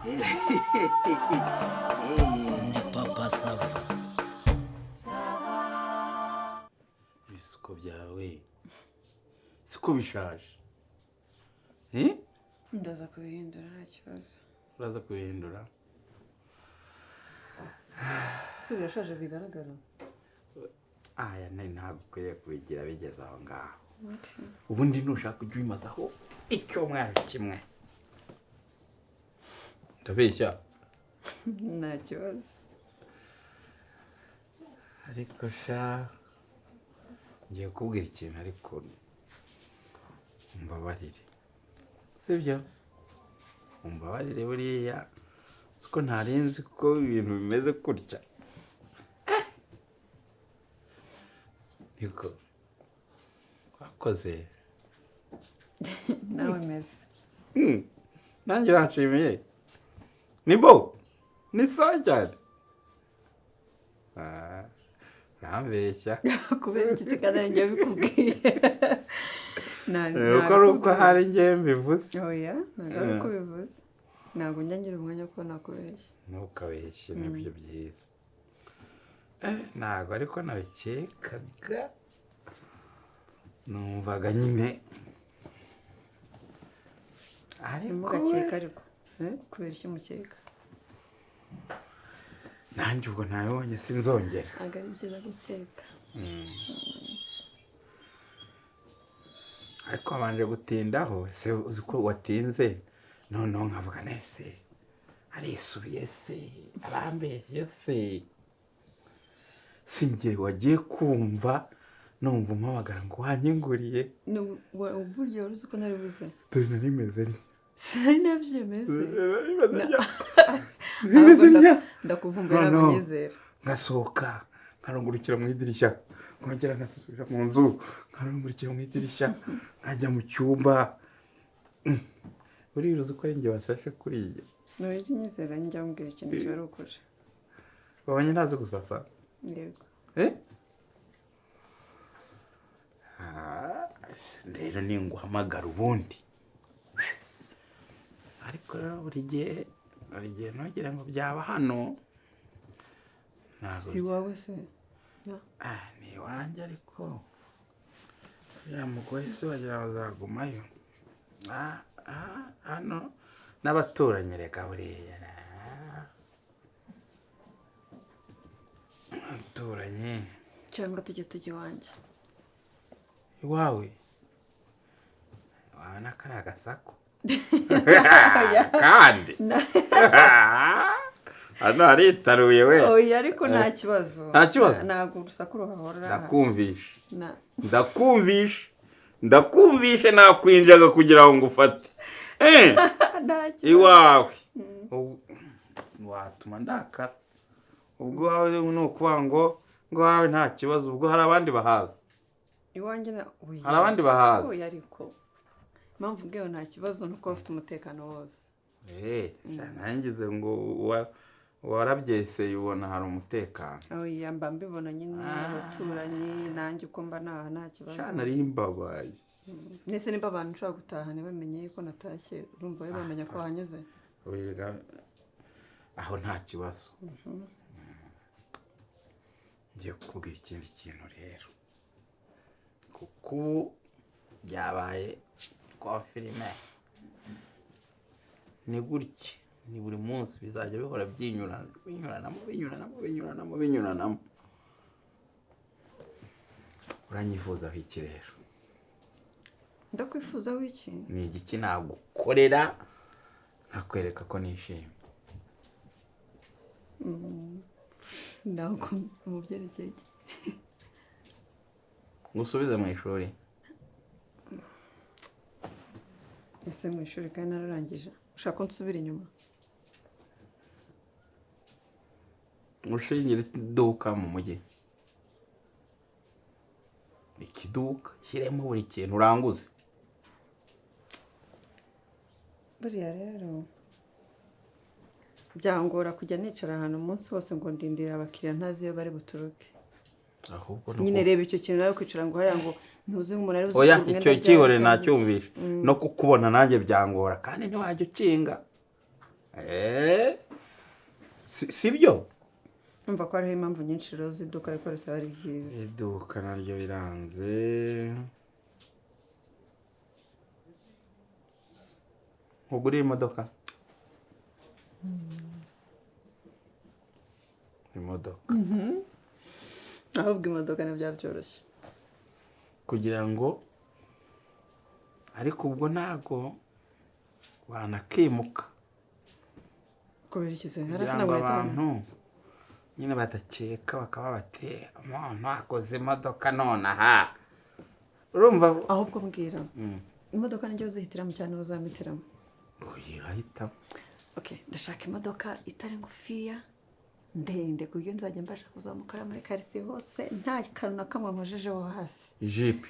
Ndi Papa Sava. Ibisuko byawe siko bishaje? Eh? Ndaza kubihindura, nta kibazo. Uraza kubihindura? Si birashaje bigaragara? Aya nari ntabwo ukwiye kubigira bigeze aho ngaho. Ubundi nushaka ujya ubimazaho icyumweru kimwe. Ndabeshya? Nta kibazo. Ariko sha, ngiye kukubwira ikintu, ariko umbabarire, sibyo? Umbabarire, buriya siko ntari nzi ko ibintu bimeze gutya. Niko wakoze. Nawe merci. Nanjye uranshimiye? Ni bo, ni sawa cyane. Ah, urambeshya. Kubera iki se kandi ari njye bikubwiye? Uko ari uko hari njye mbivuze. Oya, ntabwo ari uko bivuze. Ntabwo njya ngira umwanya wo kuba nakubeshya. Ntukabeshye, nibyo byiza. Ntabwo ariko nabikekaga, numvaga nyine ariko. Ntimugakeka ariko. Kubera iki mukeka? Nanjye ubwo nabibonye, sinzongera. Ntabwo ari byiza gukeka. Ariko wabanje gutindaho se, uzi ko watinze, noneho nkavuga nese arisubiye se, arambeshye se? Singire wagiye kumva numva umpamagara ngo wanyinguriye. Burya wari uzi ko nari buze? Dore nari meze ntya. Sinari nabyemeze. Nari meze ntya. Nari meze ntya. Ndakuvumbura. No, no. Ntabwo unyizera. Ngasohoka, nkarungurukira mu idirishya, nkongera ngasubira mu nzu, nkarungurukira mu idirishya, nkajya mu cyumba. Buriya uzi ko ari njye washashe kuriya? Ntujya unyizera, njya mbwira ikintu kiba ari ukuri. Wabonye ntazi gusasa? Yego. Eh? Ah, rero ninguhamagara ubundi, ariko rero buri gihe, buri gihe ntugire ngo byaba hano. Ntabwo. Si wowe se? Ah, ni iwanjye, ariko uriya mugore se wagira ngo azagumayo? Ah, ah, hano n'abaturanyi reka buriya. Abaturanyi. Cyangwa tujye iwanjye. Iwawe? Iwawe n'akari agasaku kandi hano haritaruye we. Oya, ariko nta kibazo. Nta kibazo? Ntabwo urusaku ruhahora. Ndakumvisha. Na Ndakumvisha, ndakumvishe, nakwinjaga kugira ngo ngufate. Nta kibazo. Iwawe watuma ndakara. Ubwo iwawe ni ukuvuga ngo iwawe nta kibazo, ubwo hari abandi bahazi? Iwanjye na oya. Hari abandi bahazi? Oya, ariko impamvu ubwewe nta kibazo ni uko bafite umutekano wose. Sha, nangize ngo warabyeseye ubona hari umutekano. Oya, mba mbibona nyine, abaturanyi nanjye uko mba naha nta kibazo. Sha, nari mbabaye. Nese nimba abantu nshobora gutaha ntibamenye yuko natashye, urumva we bamenya ko wahanyuze? Wiga aho nta kibazo. Ngiye kukubwira ikindi kintu rero, kuko ubu byabaye confirmé. Ni gutya, ni buri munsi bizajya bihora byinyurana, binyuranamo, binyuranamo, binyuranamo, binyuranamo. Uranyifuzaho iki rero? Ndakwifuzaho iki? Ni igiki nagukorera nkakwereka ko nishimye? Ntabwo mu byerekeye iki? Ngusubize mu ishuri? Ese mu ishuri kandi nararangije? Ushaka ko nsubira inyuma? Ushingira iduka mu mujyi, ikiduka shyiremo buri kintu, uranguze. Buriya rero byangora kujya nicara ahantu umunsi wose ngo ndindire abakiriya ntazi iyo bari buturuke. Ahubwo no Nyine reba icyo kintu nawe, kwicara ngo hariya ngo ntuzi nk'umuntu ari buze Oya. kugura Icyo umwenda cyihorere. ryari cyangwa Nacyumvishe, no kukubona nanjye byangora, kandi ntiwajya ukinga. Si byo? Umva ko hariho impamvu nyinshi rero z'iduka ariko ritaba ari ryiza. Iduka naryo biranze. Nkugurire imodoka. Imodoka. Ahubwo imodoka nabyo byoroshye. Kugira ngo, ariko ubwo ntabwo wanakimuka. Kubera iki se? Kugira ngo abantu nyine badakeka bakaba bati umuntu akoze imodoka nonaha. Urumva? Ahubwo mbwira. Imodoka nijyo uzihitiramo cyane uzamitiramo. Urahitamo. Okay, ndashaka imodoka itari ngufiya ndende ku buryo nzajya mbasha kuzamuka muri karitsiye hose nta kantu na kamwe nkojejeho hasi. Ijipe.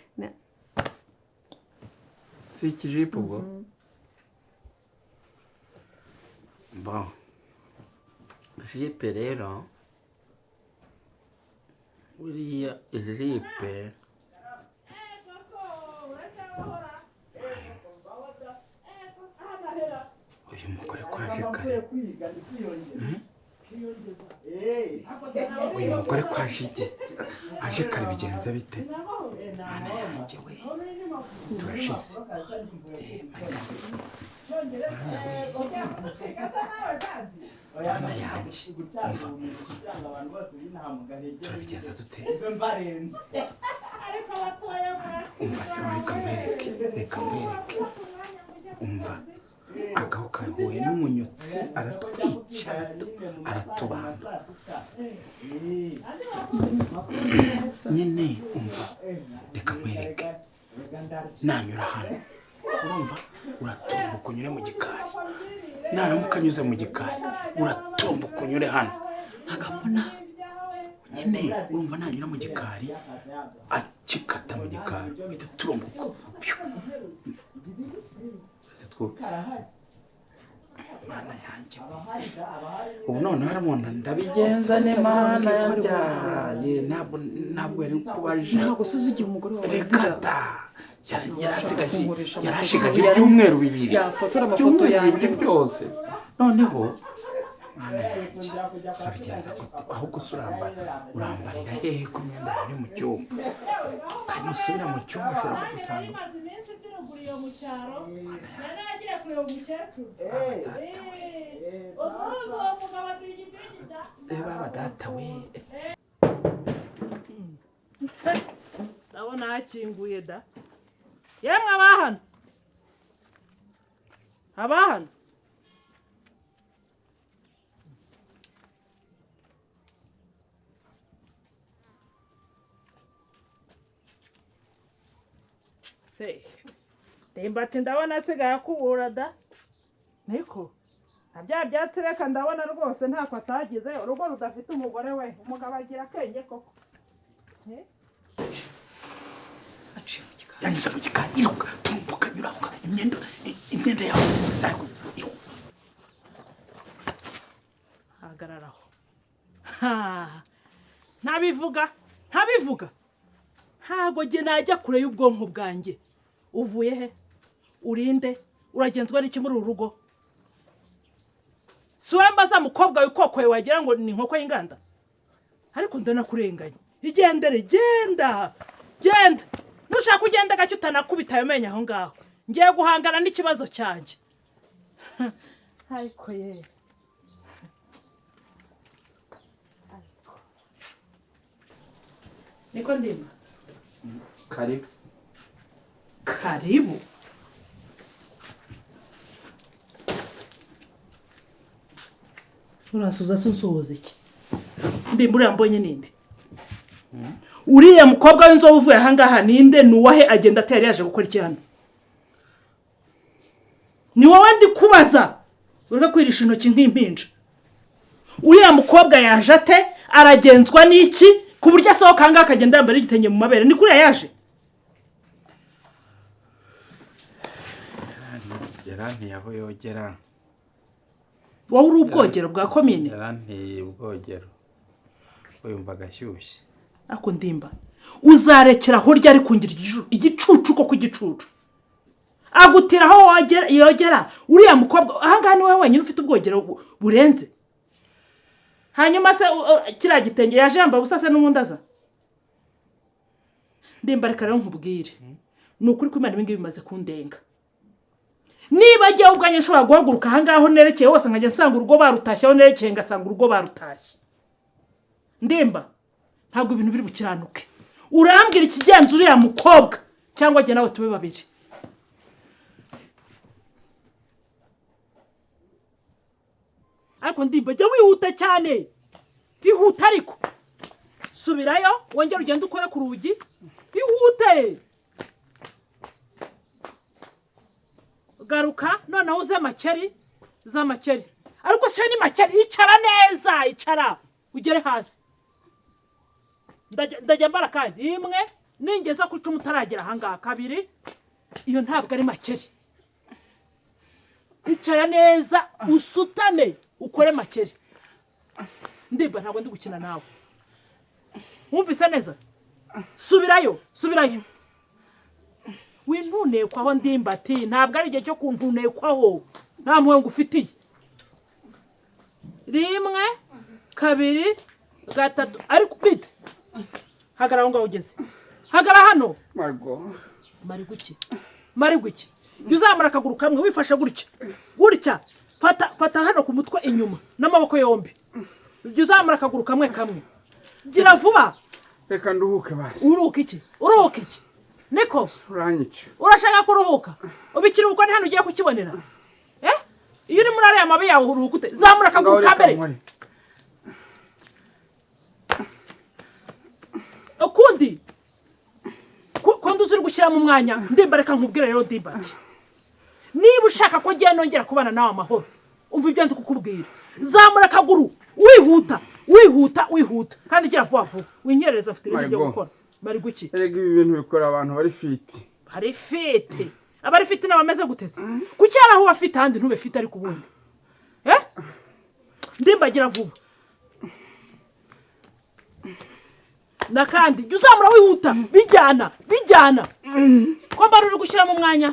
Si ikijipe ubwo? Bon. Jipe rero, buriya ijipe uyu mugore kwaje kare. Uyu mugore kwaje aje kare bigenze bite? Mana yanjye we, turashize. Mana yanjye, umva, turabigenza dute? Umva rero, reka nkwereke. Umva, agaho kahuye n'umunyutsi aratwica, aratubanda. Nyine umva, reka nkwereke. Nanyura hano, urumva, uratumbuka unyure mu gikari. Naramuka anyuze mu gikari, uratumbuka unyure hano. Ntakabona. Nyine urumva nanyura mu gikari, akikata mu gikari, uhita uturumbuka. Mana yanjye, ubu noneho aramubona ndabigenza ne mana yabyaye. Ntabwo yari kubaje. Ntabwo usuze igihe umugore wawe reka da, yarashigaje ibyumweru bibiri. Yafotora amafoto yanjye byose. Noneho mana yanjye, turabigenza gute? Ahubwo se urambarira hehe ko imyenda yari mu cyumba? Kandi nusubira mu cyumba ashobora kugusanga. Baba data we, ndabona hakinguye da. Yemwe abahano, abahano, se ndimbati ndabona asigaye akubura da. Niko na bya byatsi reka ndabona rwose ntako atagize. Urugo rudafite umugore we, umugabo agira akenge koko. Yanyuze mu gikari, iruka, tumbuka, nyura aho, imyenda yawe iruka. Hagararaho. Ntabivuga, ntabivuga. Ntago jye najya kure y'ubwonko bwanjye. Uvuye he? Urinde? Uragenzwa n'iki muri uru rugo? Si wowe mbaza mukobwa wikokoye wagira ngo ni inkoko y'inganda? Ariko ndanakurenganya. Igendere, genda, genda. Nushaka ugenda gake utanakubita ayo menyo aho ngaho. Ngiye guhangana n'ikibazo cyanjye. Ariko ye. Niko ndimba. Karibu. Karibu. Uransuza se unsuhuza iki? Ndimba uriya mbonye ninde? Uriya mukobwa w'inzobe uvuye aha ngaha ninde? Ni uwahe? Agenda atari yaje gukora iki hano? Ni wowe ndi kubaza. Ureke kwirisha intoki nk'impinja. Uriya mukobwa yaje ate? Aragenzwa n'iki? Ku buryo asohoka aha ngaha akagenda yambaye igitenge mu mabere. Ni kuriya yaje? Yaranteye aho yogera. Wowe uri ubwogero bwa komine? Yaranteye ubwogero. Yumva agashyushye. Ako ndimba, uzarekera aho ryari kungira igicucu koko igicucu. Agutira aho yogera uriya mukobwa. Ahangaha ni wowe wenyine ufite ubwogero burenze. Hanyuma se kiriya gitenge yaje yambaye ubusa se n'ubundi aza? Ndimba, reka rero nkubwire, ni ukuri ko Imana, ibi ngibi bimaze kundenga. Niba agiye ubwanjye nshobora guhaguruka ahangaha aho nerekeye hose nkajya nsanga urugo barutashye, aho nerekeye ngasanga urugo barutashye. Ndimba, ntabwo ibintu biri bukiranuke. Urambwira ikigenza uriya mukobwa cyangwa jye nawe tube babiri. Ariko Ndimba, jya wihuta cyane, ihuta. Ariko subirayo wongere ugende ukore ku rugi, ihute. Garuka noneho uze makeri z'amakeri. Ariko se ni makeri? Icara neza, icara ugere hasi. Ndajya mbara kandi imwe, ningeza ku 10 utaragera ahangaha kabiri, iyo ntabwo ari makeri. Icara neza usutame ukore makeri. Ndimba, ntabwo ndi gukina nawe, wumvise neza? Subirayo, subirayo, wintunekwaho. Ndimba ati ntabwo ari igihe cyo kuntunekwaho, nta mpuhwe ngufitiye. Rimwe, kabiri, gatatu. Ariko bite? Hagarara aho ngaho ugeze, hagarara hano. Margo. Mari guki, mari guki? Jya uzamura akaguru kamwe wifashe gutya gutya, fata, fata hano ku mutwe inyuma n'amaboko yombi. Jya uzamura akaguru kamwe kamwe, gira vuba. Reka nduhuke basi. Uruhuka iki? Uruhuka iki? Niko. Uranyica. Urashaka kuruhuka? Ubu ikiruhuko ni hano ugiye kukibonera? Eh, iyo uri muri ariya mabi yawe uruhuka ute? Zamura akaguru Ngaho ka reka mbere. nkore. Ukundi kundi uzi uri gushyiramo umwanya. Ndimba, reka nkubwire rero. Ndimba ati niba ushaka ko ngiye nongera kubana nawe amahoro, umva ibyo ndi kukubwira. Zamura akaguru wihuta, wihuta, wihuta kandi gira vuba vuba. Winyerereza, mfite ibintu byo Margo. gukora. Bari guki? Erega ibi bintu bikora abantu bari fit. Bari fit? Abari fit n'abameze guteze? Kuki hari aho uba fit ahandi ntube fit? Ariko ubundi, eh, Ndimba, gira vuba. Nakandi jya uzamura wihuta, bijyana, bijyana. Ko mbara uri gushyiramo umwanya?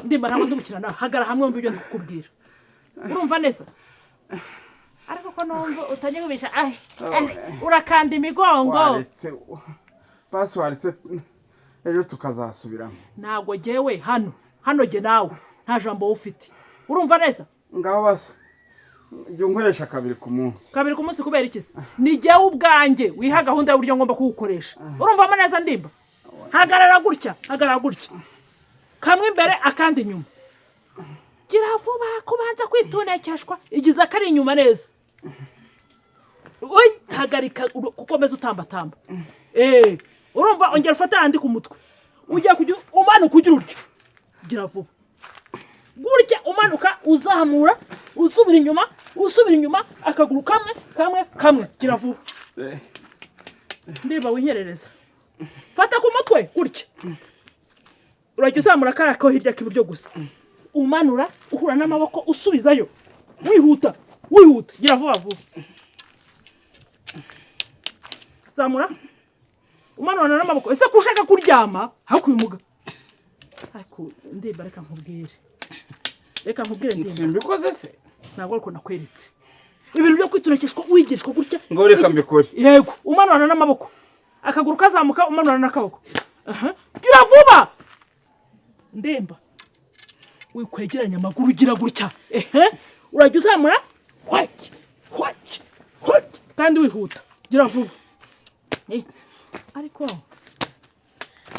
Ndimba, ntabwo ndi gukina nawe. Hagara hamwe wumve ibyo ndi kukubwira. Urumva neza? Ariko ko numva utajya kubisha, urakanda imigongo. Waretse basi, waretse ejo tukazasubiramo. Ntabwo jyewe hano, hano jye nawe nta jambo wowe ufite, urumva neza? Ngaho basi jya unkoresha kabiri ku munsi. Kabiri ku munsi kubera iki se? Ni jyewe ubwanjye wiha gahunda y'uburyo ngomba kuwukoresha, urumvamo neza? Ndimba, hagarara gutya, hagarara gutya, kamwe imbere akandi inyuma. Gira vuba, kubanza kwitonekeshwa igize akari inyuma neza. Oyi, hagarika ukomeze utambatamba. Eh, urumva? Ongera ufate ahandi ku mutwe, ujya kujya umanuka ugira utya. Gira vuba gutya, umanuka, uzamura, usubira inyuma, usubira inyuma, akaguru kamwe kamwe kamwe. Gira vuba. Ndeba winyerereza. Fata ku mutwe gutya, urajya uzamura kariya ko hirya k'iburyo gusa, umanura, uhura n'amaboko, usubizayo wihuta, wihuta. Gira vuba vuba. Zamura umanurana n'amaboko. Ese ko ushaka kuryama hakuye umuga? Ariko Ndimba, reka nkubwire, reka nkubwire, Ndimba. Simbikoze se? Ntabwo ariko nakweretse ibintu byo kwiturekeshwa wigishwa gutya. Ngo reka mbikore. Yego, umanurana n'amaboko, akaguru kazamuka, umanurana n'akaboko. Aha, gira vuba. Ndemba, wikwegeranya amaguru, ugira gutya. Ehe, urajya uzamura hwaki hwaki hwaki kandi wihuta. Gira vuba. Eh, ariko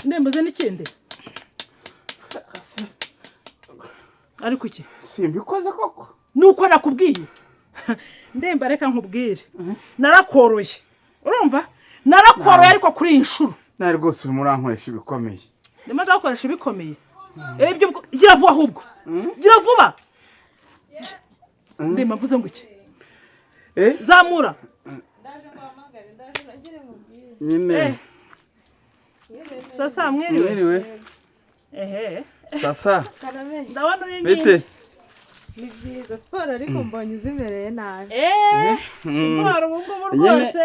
Ndemba, uzi n'ikindi? Ariko iki? Simbikoze koko. Nuko nakubwiye. Ndemba, reka nkubwire, narakoroye, urumva? Narakoroye, ariko kuri iyi nshuro Nawe rwose urimo urankoresha ibikomeye. Ndimo ndakoresha ibikomeye. Ibyo gira vuba ahubwo, gira vuba. Ndemba, mvuze ngo iki? Eh. Zamura. Ndaje nguhamagare, ndaje uragire mubwire. Nyine. Sasa mwiriwe. Mwiriwe. Ehe. Sasa. Karame. Ndabona uri Bite nini. se? Ni byiza. Siporo ariko mbonye uzimereye nabi. Eee, siporo ubu ngubu Nyine, rwose.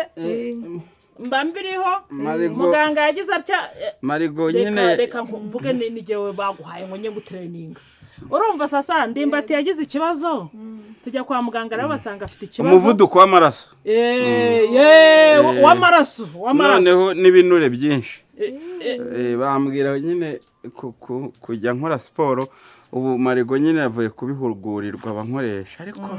Mba mbiriho. Marigo. Muganga yagize atya Marigo reka nyine. Reka mvuge ni jyewe baguhaye ngo njye gutraininga. Urumva sasa, Ndimbati yagize ikibazo, tujya kwa muganga nabo basanga afite ikibazo. Umuvuduko w'amaraso. Ye, w'amaraso, w'amaraso. Noneho n'ibinure byinshi. Bambwira nyine kujya nkora siporo. Ubu Marigo nyine yavuye kubihugurirwa, abankoresha, ariko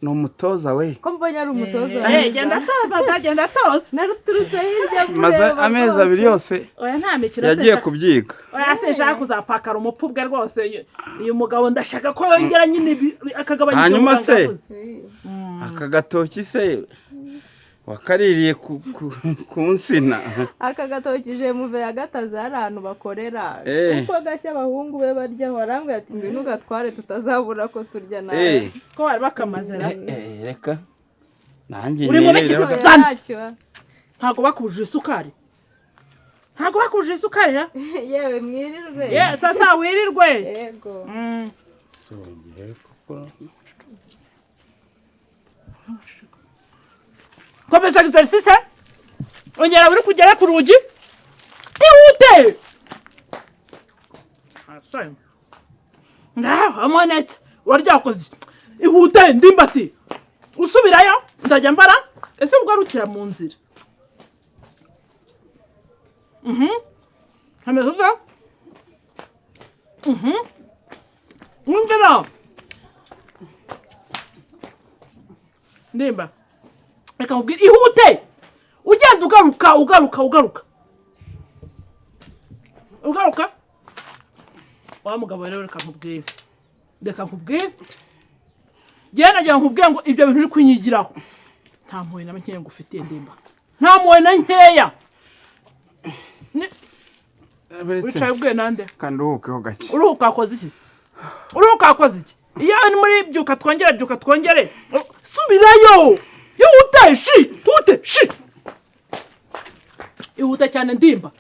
ni umutoza we. Ko mbonye ari umutoza. Genda atoza da, genda atoza. Naruturutse hirya maze mureba amezi rwose. 2 yose Oya, nta mikino. yagiye kubyiga. Oya, sinshaka kuzapfakara umupfu bwe rwose. Uyu mugabo ndashaka ko yongera nyine akagabanya ibyo Hanyuma muganga se, yavuze. aka gatoki se wakaririye ku nsina? Aka gatoki muve ya gataze hari ahantu bakorera. Kuko gashya abahungu be baryaho, barambwira ati ngwino ugatware tutazabura ko turya nawe. Ko bari bakamaze ra? Reka nanjye Uri mu nirireho. biki? Oya, Zana. nta kibazo. Ntabwo bakubujije isukari, ntabwo bakubujije isukari ra? Yewe, mwirirwe. Ye, sasa wirirwe. Yego. Songeye kuko- Komeza exercice, ongera uri kugera ku rugi, ihute. Asante. Ngaho amaneke waryakoze iki? Ihute Ndimbati, usubirayo ndajya mbara ese ugarukira mu nzira. Hameze uva mwumvira. Ndimba, reka nkubwire, ihute ugenda ugaruka, ugaruka, ugaruka, ugaruka. Wa mugabo rero, reka nkubwire, reka nkubwire, njyewe nagira ngo nkubwire ngo ibyo bintu uri kunyigiraho nta mpuhwe na nkeya ngufitiye, Ndimba, nta mpuhwe na nkeya. Wicaye ubwiye nande? Kandi uruhukeho gake. Uruhuka wakoze iki? Uruhuka wakoze iki? Iyo ni muri byuka twongere, byuka twongere, subirayo, ihute shi, ihute shi, ihute cyane Ndimba.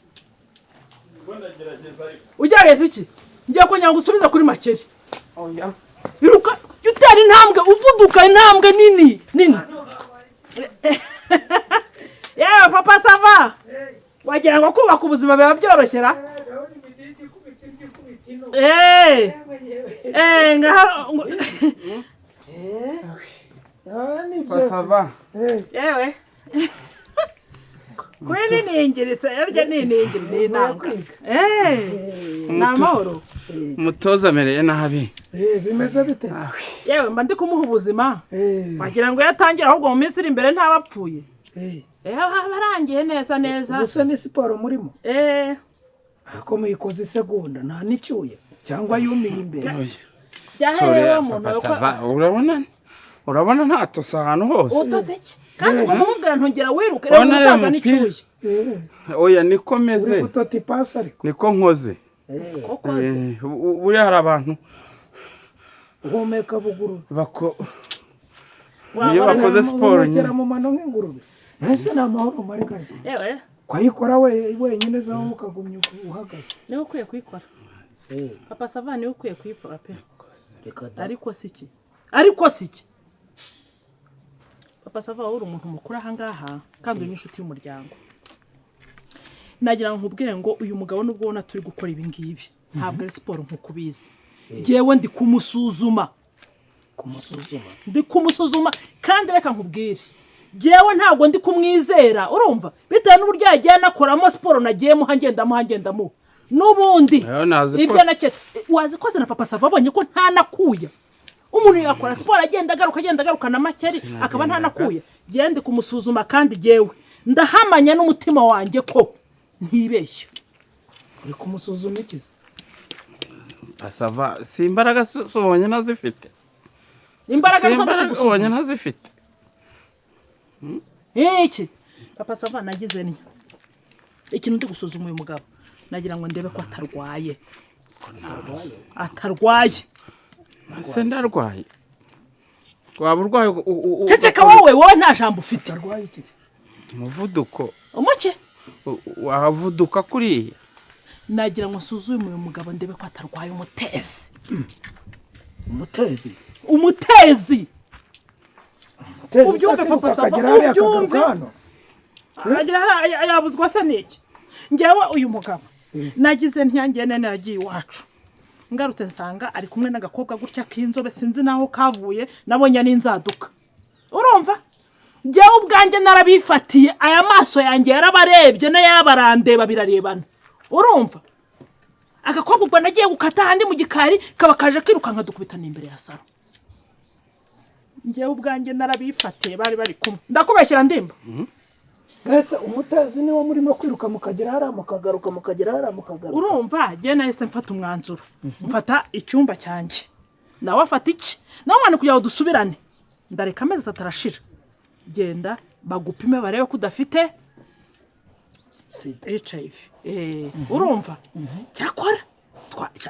Ugerageza iki? Ngiye kongera ngo usubize kuri makeri. Iruka, jya utera intambwe, uvuduka intambwe nini nini. Yewe Papa Sava, wagira ngo kubaka ubuzima biba byoroshye ra? Ngaha Sava. Yewe, kuri niningiri se yarya niningiri ni inanga. Ni amahoro. Umutoza amereye nabi. Bimeze bite? Yewe, mba ndi kumuha ubuzima. Wagira ngo iyo atangira ahubwo mu minsi iri imbere ntaba apfuye. Aba arangiye neza neza. Gusa ni siporo murimo? Eh. Ko muyikoze isegonda nta n'icyuya cyangwa yumiye imbere? Byahereye mu Papa muntu. Sava, urabona, urabona ntatose ahantu hose. Utoze iki? Kandi ubwo mubwira ntongera wiruke rero. Urabona ariya utaza mupira? n'icyuya. Oya, niko Uri meze. gutota ipasi ariko. Niko nkoze. Koko se. Buriya hari abantu Uhumeka buguru. Bako Wabona- iyo bakoze siporo Uhumekera nyine. mu mano nk'ingurube. Mbese ni amahoro marigari? Yewe. Kwayikora we wenyine zaho ukagumya uhagaze. Niwe ukwiye kuyikora. Papa Sava, niwe ukwiye kuyikora pe. Reka da. Ariko si iki, ariko si iki, Papa Sava, wowe uri umuntu mukuru aha ngaha kandi uri n'inshuti y'umuryango. Nagira ngo nkubwire ngo uyu mugabo, nubwo ubona turi gukora ibi ngibi, ntabwo ari siporo nk'uko ubizi. Ngewe ndi kumusuzuma. Kumusuzuma? Ndi kumusuzuma. Kandi reka nkubwire, ngewe ntabwo ndi kumwizera, urumva, bitewe n'uburyo yagiye anakoramo siporo nagiye muha, ngenda muha, ngenda muha n'ubundi. Ayo nazikoze. Ibyo naketse wazikoze na Papa Sava abonye ko ntanakuya. Umuntu yakora siporo agenda agaruka, agenda agaruka na makeri, akaba ntanakuya. Ngewe ndi kumusuzuma kandi ngewe ndahamanya n'umutima wanjye ko ntibeshya. Uri kumusuzuma ikiza? Sava, si imbaraga ubonye ntazifite? Imbaraga Si nizo ndi imbaraga kugusuzuma. ubonye ntazifite? Iki Papa Sava, nagize ntya, ikintu ndi gusuzuma uyu mugabo, nagira ngo ndebe ko atarwaye, atarwaye. Ese ndarwaye? Waba urwaye Ceceka wowe, wowe nta jambo ufite. Arwaye ikiza? Umuvuduko. Umuke? Wavuduka kuriya. Nagira ngo nsuzume uyu mugabo ndebe ko atarwaye umutezi. Umutezi? Umutezi. Umutezi? Ubyumve, Se Papa Sava, akagera hariya ubyumve. akagaruka hano? Agira yabuzwa se n'iki? Ngewe uyu mugabo nagize ntyange nene yagiye iwacu, ngarutse nsanga ari kumwe n'agakobwa gutya k'inzobe, sinzi n'aho kavuye, nabonye n'inzaduka. Urumva, ngewe ubwanjye narabifatiye, aya maso yanjye yarabarebye n'ayabarandeba birarebana. Urumva, agakobwa ubwo nagiye gukata ahandi mu gikari, kaba kaje kirukanka dukubitana imbere ya saro. Ngewe ubwanjye narabifatiye, bari bari kumwe. Ndakubeshyira ndimba? Mbese umutezi niwo murimo kwiruka mukagera hariya mukagaruka, mukagera hariya mukagaruka? Urumva, njye nahise mfata umwanzuro, mfata icyumba cyanjye, nawe afata iki, nawe mwana, kugira ngo dusubirane. Ndareka amezi 3 arashira, genda bagupime barebe ko udafite sida. HIV. Urumva, cyakora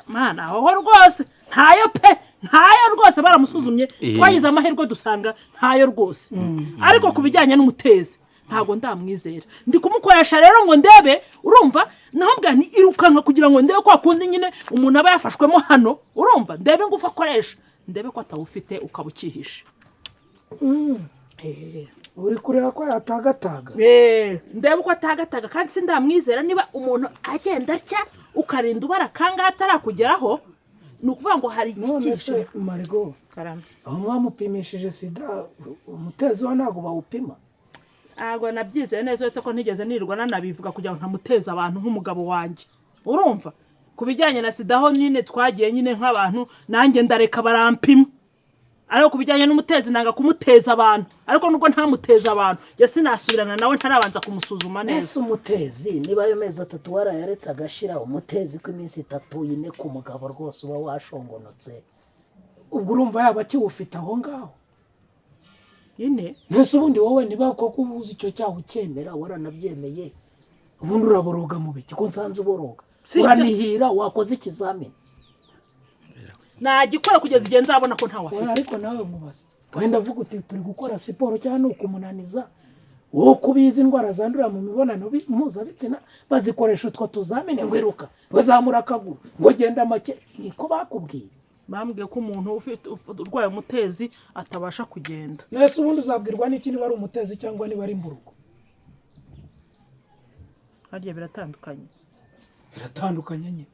mana, aho rwose ntayo pe, ntayo rwose. Baramusuzumye, twagize amahirwe dusanga ntayo rwose. Ariko ku bijyanye n'umutezi ntabwo ndamwizera. Ndi kumukoresha rero ngo ndebe. Urumva, naho mbwa ni irukanka kugira ngo ndebe kwa kundi nyine umuntu aba yafashwemo hano. Urumva, ndebe ingufu akoresha, ndebe ko atawufite ukaba ukihishe. Uri kureba ko yatagataga? Ndebe uko atagataga, kandi sindamwizera. Niba umuntu agenda atya ukarinda ubara kangahe atarakugeraho, ni ukuvuga ngo hari None ikigisho. se Marigo, aho mwamupimishije sida, umutezi we ntabwo bawupima? Ntabwo nabyizeye neza, uretse ko ntigeze nirirwa nanabivuga kugira ngo ntamuteze abantu nk'umugabo wanjye. Urumva, ku bijyanye na sida ho nyine twagiye nyine nk'abantu, nanjye ndareka barampima, ariko ku bijyanye n'umutezi nanga kumuteza abantu. Ariko nubwo ntamuteza abantu, njye sinasubirana nawe ntarabanza kumusuzuma neza. Mbese umutezi, niba ayo mezi 3 warayaretse agashira, umutezi ko iminsi 3 4 ku mugabo rwose uba washongonotse, ubwo urumva yaba akiwufite aho ngaho? 4. Mbese ubundi wowe niba koko ubuze icyo cyaha ucyemera, waranabyemeye, ubundi uraboroga mu biki ko nsanze uboroga? Si ibyo. Uranihira wakoze ikizamini. Nagikora kugeza igihe nzabona ko ntawe Oya, afite. ariko nawe mubaze, wenda avuga uti turi gukora siporo cyangwa ni ukumunaniza. Wowe ko ubizi, indwara zandurira mu mibonano mpuzabitsina bazikoresha utwo tuzamini, ngo iruka, bazamura akaguru, ngo genda make, niko bakubwiye? Bambwiye ko umuntu ufite urwaye umutezi atabasha kugenda. Mbese ubundi uzabwirwa n'iki niba ari umutezi cyangwa niba ari mburugu? Harya biratandukanye? Biratandukanye nyine.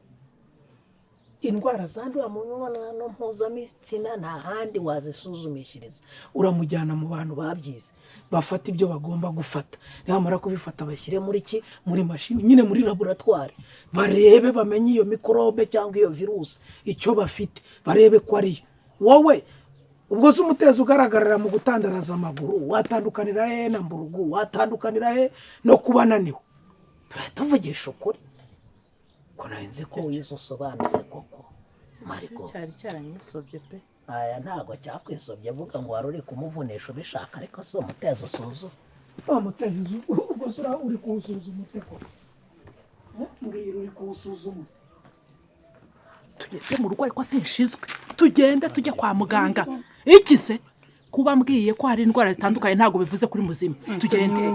Indwara zandurira mu mibonano mpuzabitsina nta handi wazisuzumishiriza. Uramujyana mu bantu babyize, bafata ibyo bagomba gufata, nibamara kubifata bashyire muri ki, muri mashini nyine, muri laboratwari, barebe, bamenye iyo mikorobe cyangwa iyo virusi icyo bafite, barebe ko ariyo. Wowe ubwo se umutezi ugaragarira mu gutandaraza amaguru watandukanira he na mburugu? Watandukanira he no kuba ananiwe? Tuba tuvugisha ukuri ko nari nzi ko wize usobanutse koko, Mariko. Cyari cyaranyisobye pe. Aya, ntabwo cyakwisobye, avuga ngo wari uri kumuvunisha ubishaka, ariko si umutezi usuzuma. Wa mutezi ubwo se uri kuwusuzuma ute koko? Mbwira, uri kuwusuzuma? Tugende mu rugo, ariko sinshizwe. Tugende tujye kwa muganga. Iki se, kuba mbwiye ko hari indwara zitandukanye ntabwo bivuze kuri muzima. Tugende.